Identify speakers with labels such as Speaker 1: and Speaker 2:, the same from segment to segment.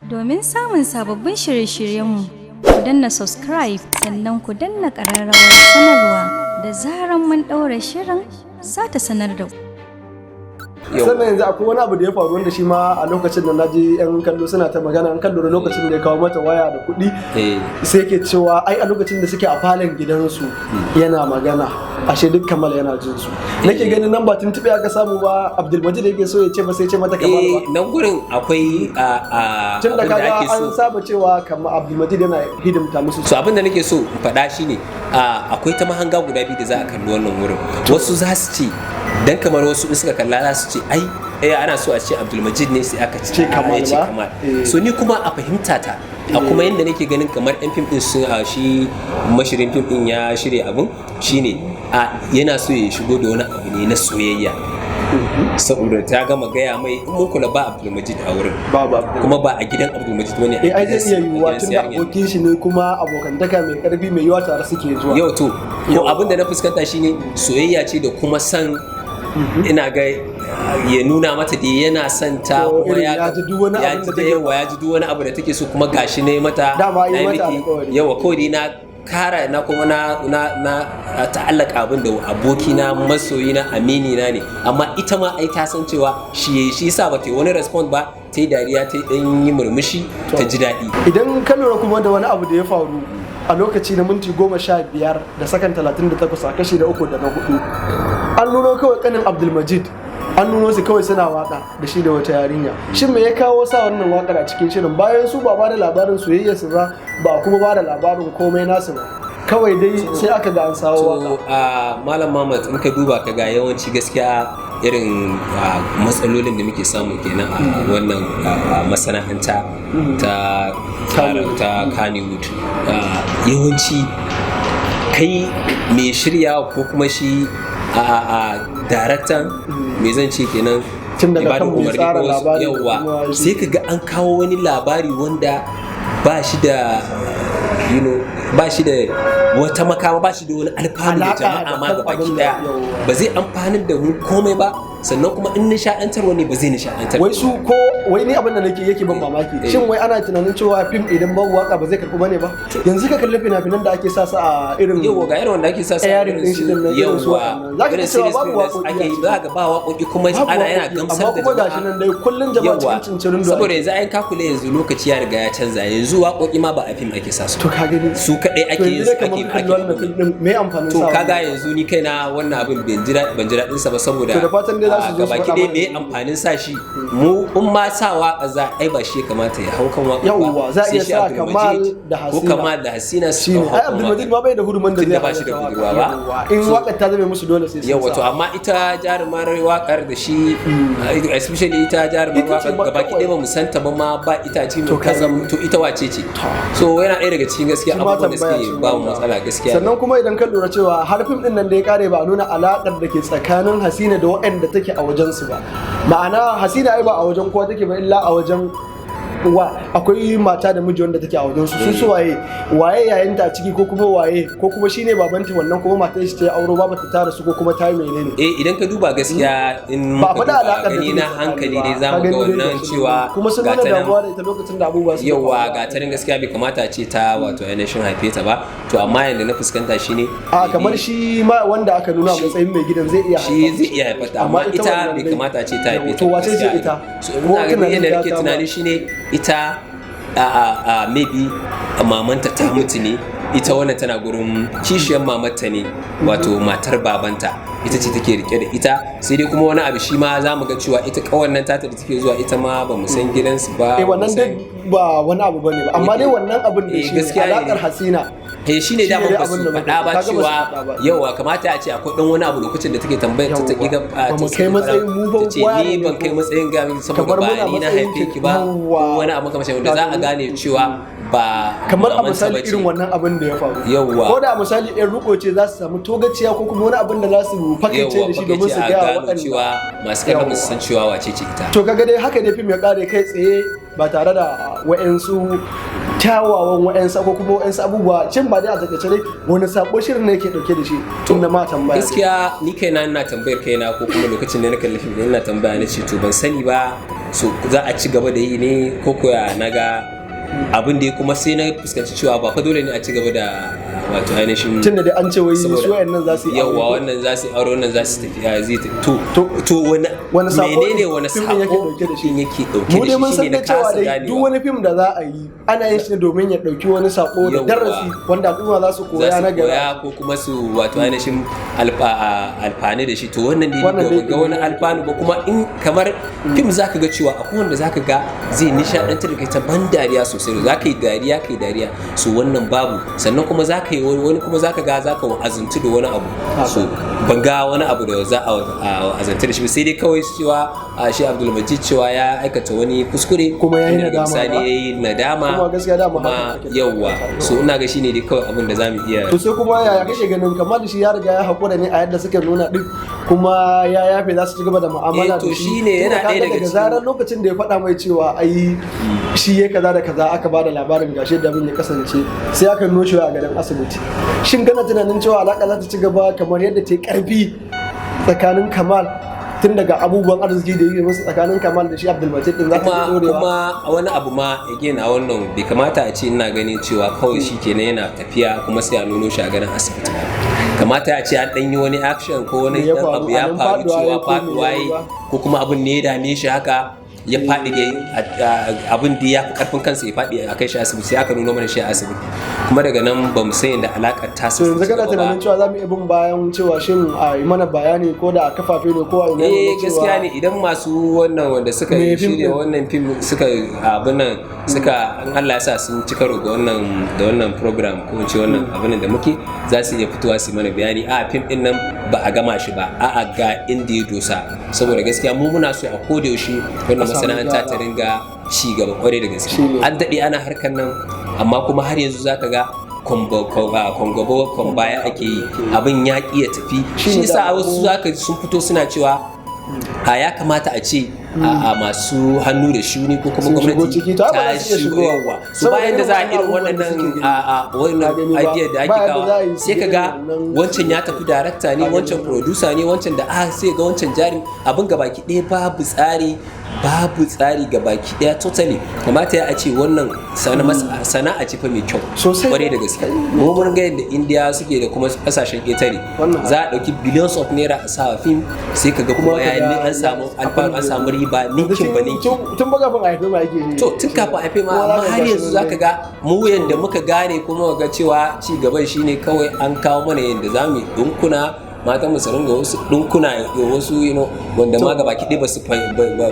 Speaker 1: Domin samun sababbin shirye-shiryenmu, ku danna subscribe sannan ku danna ƙararrawar sanarwa. Da zaran mun ɗaura shirin, za ta sanar da ku.
Speaker 2: Sannan yanzu akwai wani abu da ya faru wanda shi ma a lokacin da naji yan kallo suna ta magana. An kallo da lokacin da ya kawo mata waya da kuɗi, sai ke cewa ai a lokacin da suke a falon gidansu yana magana, ashe duk Kamal yana jin su. Nake ganin nan ba tuntuɓe aka samu ba. Abdulmajid yake so ya ce ba, sai ce mata Kamal ba.
Speaker 3: Nan gurin akwai a
Speaker 2: tun da
Speaker 3: abin da
Speaker 2: kaga
Speaker 3: ake
Speaker 2: an
Speaker 3: so
Speaker 2: saba cewa kamar Abdulmajid yana hidimta musu.
Speaker 3: So abin da nake so in faɗa shine, akwai ta mahanga guda biyu da za a kalli wannan wurin. Wasu za su ce dan kamar wasu in suka kalla za su ce ai ana so a ce Abdulmajid ne, sai aka ce
Speaker 2: Ce Kamal
Speaker 3: ya ce
Speaker 2: ba?
Speaker 3: Kamal.
Speaker 2: Eh.
Speaker 3: So ni kuma a fahimta ta, a kuma yadda nake ganin kamar yan fim din sun shi mashirin fim din ya shirya abin shine, a yana so ya shigo da wani abu ne na soyayya, saboda ta gama gaya mai, in mun kula ba Abdulmajid a wurin.
Speaker 2: Babu Abdul.
Speaker 3: Kuma ba a gidan Abdulmajid bane. A
Speaker 2: Eh, ai zai iya
Speaker 3: gidan
Speaker 2: yiwuwa
Speaker 3: gidan
Speaker 2: tun da
Speaker 3: yarinyar.
Speaker 2: abokin shi ne, kuma abokantaka mai karfi, mai yiwuwa tare suke zuwa.
Speaker 3: Yau to ko abin da na fuskanta shine soyayya ce da kuma san ina ga ya nuna mata da yana son ta.
Speaker 2: To,
Speaker 3: Kuma
Speaker 2: irin ya ji duk wani
Speaker 3: ya
Speaker 2: abin da
Speaker 3: ji
Speaker 2: take-
Speaker 3: yawa, ya ji duk wani abu da take so, kuma gashi ne mata
Speaker 2: Dama yi
Speaker 3: na yi
Speaker 2: mata
Speaker 3: miki-
Speaker 2: alƙawari.
Speaker 3: Yawa, kawai dai na kara na kuma na ta'allaka abin da abokina, masoyina, amini na ne. Amma ita ma ai ta san cewa shi yayi, shi yasa ba ta yi wani respond ba, ta yi dariya, ta yi dan yi murmushi, ta ji daɗi.
Speaker 2: Idan ka lura kuma da wani abu da ya faru a lokaci na minti 15 da sakan 38 a kashi da uku da na hudu, an nuno kawai kanin Abdulmajid, an nuno su kawai suna waka da shi da wata yarinya. Shin me ya kawo sa wannan wakar a cikin shirin, bayan su ba ba da labarin soyayya su ba, ba kuma ba da labarin komai nasu ba? Kawai dai sai aka ga an sawo waka.
Speaker 3: To, a Malam Muhammad, in ka duba ka ga yawanci gaskiya irin matsalolin da muke samu kenan a wannan masana'anta ta Kannywood. Yawanci kai mai shirya ko kuma shi a daraktan, me zan ce kenan,
Speaker 2: Tun daga
Speaker 3: mai bada
Speaker 2: kan mai
Speaker 3: umarni
Speaker 2: tsara
Speaker 3: ko wasu-
Speaker 2: labari da
Speaker 3: yawwa,
Speaker 2: kuma
Speaker 3: sai ka ga an kawo wani labari wanda ba shi da ba shi da wata makama, ba shi da wani alfanu da
Speaker 2: Alaƙa
Speaker 3: jama'a
Speaker 2: da
Speaker 3: ma
Speaker 2: kan
Speaker 3: gaba
Speaker 2: abin da-
Speaker 3: daya.
Speaker 2: Yawwa.
Speaker 3: Ba zai amfanar da mu komai ba, sannan kuma in nishaɗantarwa ne, ba zai nishaɗantar
Speaker 2: Wai su ko wai ni abin da nake yake ban mamaki, shin wai ana tunanin cewa fim idan babu waka ba zai karɓu bane ba? Yanzu ka kalli fina-finan da ake sa su a irin
Speaker 3: Yawwa, ga irin wanda ake sa su a
Speaker 2: airing
Speaker 3: irin
Speaker 2: din shi
Speaker 3: su
Speaker 2: din nan, irin su
Speaker 3: yawwa,
Speaker 2: waɗannan. Za ka
Speaker 3: irin
Speaker 2: ga cewa
Speaker 3: series
Speaker 2: babu
Speaker 3: din da
Speaker 2: waƙoƙi
Speaker 3: ake
Speaker 2: a
Speaker 3: yi,
Speaker 2: ciki.
Speaker 3: za ka ba waƙoƙi kuma
Speaker 2: Babu
Speaker 3: ana yana
Speaker 2: waƙoƙi,
Speaker 3: gamsar
Speaker 2: amma
Speaker 3: da
Speaker 2: kuma gashi
Speaker 3: jama'a.
Speaker 2: nan dai kullun jama'a
Speaker 3: Yawwa,
Speaker 2: cikin cincirin da
Speaker 3: saboda yanzu ai ka kula, yanzu lokaci ya riga ya canza, yanzu waƙoƙi ma ba a fim ake sa su.
Speaker 2: To ka gani.
Speaker 3: Su kaɗai
Speaker 2: To
Speaker 3: ake yin
Speaker 2: yanzu
Speaker 3: su
Speaker 2: dai kamar
Speaker 3: ake
Speaker 2: ka kalli wannan fim din, me amfanin
Speaker 3: To
Speaker 2: sa
Speaker 3: kaga
Speaker 2: wannan?
Speaker 3: yanzu ni kaina wannan abin ban ji daɗin sa ba, saboda
Speaker 2: To da fatan dai za su zo su
Speaker 3: gabaki
Speaker 2: faɗa
Speaker 3: ɗaya
Speaker 2: mana.
Speaker 3: me amfanin sa shi? Mu in ma sa waka za ai ba shi ya kamata ya hau kan waka ba.
Speaker 2: Yawwa, za a
Speaker 3: Sai
Speaker 2: iya
Speaker 3: shi
Speaker 2: sa
Speaker 3: Abdulmajid
Speaker 2: Kamal da
Speaker 3: ko
Speaker 2: Hasina.
Speaker 3: Kamal da Hasina su
Speaker 2: Shine
Speaker 3: hau
Speaker 2: ai
Speaker 3: kan
Speaker 2: Abdulmajid
Speaker 3: waƙa.
Speaker 2: ma bai da hurumin da
Speaker 3: Tunda
Speaker 2: zai
Speaker 3: ba shi da
Speaker 2: halatta
Speaker 3: budurwa
Speaker 2: waka.
Speaker 3: ba.
Speaker 2: Yawwa, in
Speaker 3: So-
Speaker 2: wakar ta zame musu dole sai sun
Speaker 3: Yawa,
Speaker 2: sa.
Speaker 3: to amma ita jarumar wakar da shi, especially ita jarumar
Speaker 2: Ita ce
Speaker 3: wakar
Speaker 2: ma
Speaker 3: gabaki
Speaker 2: kawai.
Speaker 3: ɗaya ba mu santa ba ma, ba ita ce
Speaker 2: To
Speaker 3: mu kazam. To ita wace ce? So yana ɗaya daga cikin gaskiya
Speaker 2: Shi ma
Speaker 3: abubuwan da
Speaker 2: tambaya ce
Speaker 3: suke ba mu
Speaker 2: wanda-
Speaker 3: matsala gaskiya.
Speaker 2: Sannan kuma idan ka lura cewa har fim din nan da ya kare, ba a nuna alakar da ke tsakanin Hasina da waɗanda take a wajen su ba. Ma'ana Hasina ai ba a wajen kowa take ba illa a wajen wa akwai mata da miji wanda take a wajen su. Su waye waye yayinta a ciki, ko kuma waye, ko kuma shine babanta wannan, kuma matar shi ta yi auro, ba ta tara su, ko kuma ta yi menene?
Speaker 3: Eh, idan ka duba gaskiya, in
Speaker 2: Ba a
Speaker 3: muka
Speaker 2: faɗa
Speaker 3: duba
Speaker 2: alaƙar da
Speaker 3: gani
Speaker 2: take
Speaker 3: na
Speaker 2: tsakani
Speaker 3: hankali
Speaker 2: ba.
Speaker 3: dai za
Speaker 2: Ka
Speaker 3: mu ga
Speaker 2: gani dai
Speaker 3: wannan
Speaker 2: gashi
Speaker 3: cewa
Speaker 2: kuma sun
Speaker 3: ga
Speaker 2: nuna
Speaker 3: ta nan-
Speaker 2: damuwa da ita lokacin da abubuwa suke
Speaker 3: Yauwa,
Speaker 2: faruwa.
Speaker 3: ga ta nan gaskiya bai kamata a ce ta wato ainihin haife ta ba. To amma yanda na fuskanta shine
Speaker 2: A kamar shi ma wanda aka nuna a matsayin mai gidan zai iya
Speaker 3: shi
Speaker 2: haifa.
Speaker 3: zai iya haifar ta, amma ita
Speaker 2: wannan
Speaker 3: bai
Speaker 2: dai-
Speaker 3: kamata a ce ta haife ta
Speaker 2: To wace ce
Speaker 3: gaskiya.
Speaker 2: ita?
Speaker 3: So
Speaker 2: Ko
Speaker 3: ina ganin
Speaker 2: tunanin
Speaker 3: yadda
Speaker 2: ya
Speaker 3: nake
Speaker 2: kama?
Speaker 3: tunani shine ita a maybe mamanta ta mutu ne, ita wannan tana gurin kishiyar mamanta ne, wato matar babanta, ita ce take rike da ita. Sai dai kuma wani abu shi ma za mu ga cewa ita kawan nan tata da take zuwa, ita ma ba mu san gidansu ba.
Speaker 2: Eh,
Speaker 3: ba mu
Speaker 2: wannan
Speaker 3: san-
Speaker 2: dai ba wani abu bane ba, amma dai wannan abin da
Speaker 3: Eh,
Speaker 2: shi
Speaker 3: gaskiya ne.
Speaker 2: alakar Hasina
Speaker 3: Eh, shine
Speaker 2: Shi
Speaker 3: daman
Speaker 2: ne
Speaker 3: ba
Speaker 2: abin
Speaker 3: su
Speaker 2: da muka-
Speaker 3: faɗa ba
Speaker 2: kaga ba su
Speaker 3: cewa
Speaker 2: faɗa ba.
Speaker 3: yawa kamata a ce akwai ɗan wani abu lokacin da take tambayar ta ta
Speaker 2: Yawwa.
Speaker 3: ƙiga
Speaker 2: Ba mu kai matsayin mu ba,
Speaker 3: ta ce
Speaker 2: ware
Speaker 3: ni
Speaker 2: ne
Speaker 3: ban
Speaker 2: ko-
Speaker 3: kai matsayin ga miki saboda
Speaker 2: Kamar
Speaker 3: ba
Speaker 2: muna
Speaker 3: ni na
Speaker 2: matsayin
Speaker 3: haife
Speaker 2: ki-
Speaker 3: ki ba, ko
Speaker 2: Yawwa.
Speaker 3: wani abu kamar wanda za a gane cewa ba
Speaker 2: Kamar a
Speaker 3: mamanta
Speaker 2: misali
Speaker 3: ba ce.
Speaker 2: irin wannan abin da ya faru,
Speaker 3: Yawwa.
Speaker 2: ko da a misali ɗan riko ce za su samu togaciya ko kuma wani abin da za su fakaice
Speaker 3: Yawwa,
Speaker 2: da shi domin
Speaker 3: fakaice
Speaker 2: su
Speaker 3: a
Speaker 2: gaya wa
Speaker 3: gano
Speaker 2: waɗanda
Speaker 3: cewa masu kallon su
Speaker 2: Yawwa.
Speaker 3: san cewa wace ce ita.
Speaker 2: To kaga dai haka dai fim ya kare kai tsaye ba tare da wa'yansu kyawawan wa'yansu ko kuma wa'yansu abubuwa? Shin ba dai a takaice dai wani sako shirin ne yake dauke da shi tun da ma tambaya?
Speaker 3: Gaskiya ni kaina ina tambayar kaina, ko kuma lokacin da na kalli fim ina tambaya, na ce to ban sani ba, so za a ci gaba da yi ne ko koya? Na ga abin da ya kuma sai na fuskanci cewa ba fa dole ne a ci gaba da wato ainihin
Speaker 2: Tun da dai an ce wai
Speaker 3: saboda-
Speaker 2: su wayannan za su yi
Speaker 3: yawwa,
Speaker 2: aure.
Speaker 3: wannan za su yi aure, wannan za su tafi, a zai tafi. To
Speaker 2: To,
Speaker 3: wani
Speaker 2: wani sako
Speaker 3: menene, wani
Speaker 2: fim ɗin yake
Speaker 3: sako
Speaker 2: dauke da shi?
Speaker 3: fim yake dauke
Speaker 2: Mu
Speaker 3: da
Speaker 2: dai mun
Speaker 3: shi
Speaker 2: san
Speaker 3: shine na
Speaker 2: da cewa
Speaker 3: kasa
Speaker 2: dai duk
Speaker 3: ganewa.
Speaker 2: wani fim da za a yi, ana yin shi ne domin ya dauki wani sako da
Speaker 3: Yawwa.
Speaker 2: darasi wanda al'umma za su
Speaker 3: Za
Speaker 2: koya
Speaker 3: su
Speaker 2: na gaba.
Speaker 3: koya ko kuma su wato ainihin alfani da shi. To wannan dai
Speaker 2: Wannan
Speaker 3: ba
Speaker 2: dai
Speaker 3: ga wani alfanu ba. Kuma in kamar fim zaka ga cewa akwai wanda zaka ga zai nishadantar da kai ta ban dariya sosai, zaka yi dariya, kai dariya. So wannan babu. Sannan kuma zaka yi wani, wani kuma zaka ga zaka wa'azantu da wani abu. So ban ga wani abu da za a wa'azantu da shi ba, sai dai kawai cewa shi Abdulmajid cewa ya aikata wani kuskure
Speaker 2: Kuma ya yi
Speaker 3: wanda daga
Speaker 2: nadama
Speaker 3: bisani
Speaker 2: ba?
Speaker 3: ya yi nadama.
Speaker 2: Kuma gaskiya dama
Speaker 3: kuma
Speaker 2: haka take.
Speaker 3: yawwa, so ina ga shine dai kawai abin da zamu iya.
Speaker 2: To sai kuma yaya kake ganin kamar da shi ya riga ya haƙura ne a yadda suka nuna din, kuma ya yafe, za su ci gaba da mu'amala
Speaker 3: Eh, to
Speaker 2: da shi?
Speaker 3: shine yana
Speaker 2: Tunda kaga
Speaker 3: ɗaya daga
Speaker 2: daga
Speaker 3: cikin-
Speaker 2: zarar lokacin da ya faɗa mai cewa ai shi ya kaza da kaza, aka bada labarin gashi da abin ya kasance, sai aka nuno shi a garin asibiti. Shin kana tunanin cewa alaƙa za ta ci gaba kamar yadda ta yi ƙarfi tsakanin Kamal, tun daga abubuwan arziki da yi musu, tsakanin Kamal da shi Abdulmajid din, za ta
Speaker 3: Kuma
Speaker 2: iya ɗorewa?
Speaker 3: kuma wani abu ma again a wannan, bai kamata a ce ina ganin cewa kawai shi kenan yana tafiya kuma sai a nuno shi a ganin asibiti ba. Kamata a ce an ɗan yi wani action ko wani
Speaker 2: Me ya
Speaker 3: ɗan
Speaker 2: faru?
Speaker 3: abu ya
Speaker 2: A nan
Speaker 3: faru
Speaker 2: faɗuwa
Speaker 3: cewa
Speaker 2: ya ko me
Speaker 3: faɗuwa
Speaker 2: ya
Speaker 3: ya
Speaker 2: yi ba?
Speaker 3: ko kuma abin ne ya dame shi haka ya faɗi da abin da ya fi karfin kansa, ya faɗi a kai shi asibiti, sai aka nuno mana shi a asibiti, kuma daga nan ba mu san yadda alaƙar ta
Speaker 2: To yanzu kana tunanin cewa za mu iya bin bayan cewa shin a yi mana bayani ko da a kafafe ne ko a ina ne
Speaker 3: Eh,
Speaker 2: na cewa
Speaker 3: gaskiya ne, idan masu wannan wanda suka
Speaker 2: Me fim
Speaker 3: shirya
Speaker 2: din?
Speaker 3: wannan fim suka abin nan suka, in Allah ya sa sun ci karo ga wannan da wannan program ko in ce wannan abin nan da muke, za su iya fitowa su yi mana bayani a fim din nan ba a gama shi ba, a ga inda ya dosa, saboda gaskiya mu muna so a koda yaushe wannan
Speaker 2: A samu
Speaker 3: masana'anta ta
Speaker 2: gyara.
Speaker 3: ringa ci gaba kwarai da gaske.
Speaker 2: Shine.
Speaker 3: An daɗe ana harkar nan, amma kuma har yanzu zaka ga kwangwabo kwan baya ake yi, abin ya ƙi ya tafi.
Speaker 2: Shine
Speaker 3: Shi yasa
Speaker 2: da
Speaker 3: wasu zaka ji sun fito suna cewa a ya kamata a ce a masu hannu da shuni ko kuma
Speaker 2: Sun shigo
Speaker 3: gwamnati
Speaker 2: ciki, to ai ba
Speaker 3: ta
Speaker 2: za su iya
Speaker 3: shigo.
Speaker 2: shigowa.
Speaker 3: Yawa, so
Speaker 2: Saboda
Speaker 3: bayan da za a
Speaker 2: irin
Speaker 3: irin
Speaker 2: abubuwan da
Speaker 3: waɗannan
Speaker 2: suke gani.
Speaker 3: a wannan
Speaker 2: Ka gani ba.
Speaker 3: idea da ake
Speaker 2: Ba yadda za a
Speaker 3: kawo,
Speaker 2: yi su
Speaker 3: sai ka ga
Speaker 2: irin wannan-
Speaker 3: wancan ya tafi darakta ne,
Speaker 2: Ka gani
Speaker 3: wancan
Speaker 2: ba.
Speaker 3: producer ne, wancan da a sai ga wancan jari, abin gabaki ɗaya babu tsari, babu tsari gabaki ɗaya totally. Kamata ya a ce wannan sana'a ce fa mai kyau
Speaker 2: Sosai.
Speaker 3: kwarai da gaske. Mu mun ga yadda India suke da kuma kasashen ƙetare,
Speaker 2: Wannan
Speaker 3: za a ɗauki billions of naira a sa fim, sai ka ga kuma
Speaker 2: Kuma
Speaker 3: ya
Speaker 2: ka ga
Speaker 3: an samu alfanu, an samu riba ninkin ba ninkin.
Speaker 2: Tun ba kafin a haife ma yake yi.
Speaker 3: To tun kafin a haife ma,
Speaker 2: Kuma
Speaker 3: amma
Speaker 2: za ka
Speaker 3: har
Speaker 2: ga
Speaker 3: yanzu
Speaker 2: shi
Speaker 3: zaka ga mu yanda muka gane kuma ga cewa ci gaban shine kawai an kawo mana yanda za mu yi dinkuna, matan mu su ringa wasu dinkuna wasu wanda ma gabaki ɗaya ba su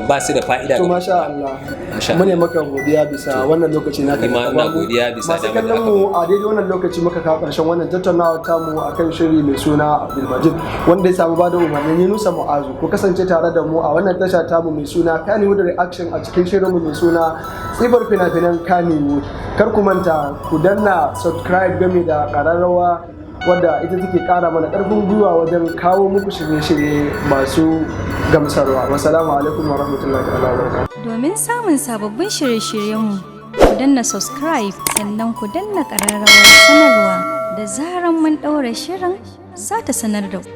Speaker 3: ba su da fa'ida.
Speaker 2: To masha Allah.
Speaker 3: Masha
Speaker 2: Mune maka godiya bisa wannan lokaci naka
Speaker 3: Ni ma
Speaker 2: da ka
Speaker 3: ina
Speaker 2: bamu.
Speaker 3: godiya bisa
Speaker 2: Masu
Speaker 3: damar da
Speaker 2: kallon
Speaker 3: aka
Speaker 2: mu, a daidai wannan lokaci muka kawo ƙarshen wannan tattaunawa tamu akan shiri mai suna Abdulmajid, wanda ya samu bada umarnin Yunusa Mu'azu. Ku kasance tare da mu a wannan tasha tamu mai suna Kannywood Reaction a cikin shirinmu mai suna Tsibar Fina-finan Kannywood. Kar ku manta ku danna subscribe game da ƙararrawa, wadda ita take ƙara mana ƙarfin gwiwa wajen kawo muku shirye-shirye masu gamsarwa. Wassalamu alaikum wa rahmatullahi ta'ala wa barakatuh.
Speaker 1: Domin samun sababbin shirye-shiryenmu, ku danna subscribe sannan ku danna ƙararrawar sanarwa. Da zaran mun ɗaura shirin, za ta sanar da ku.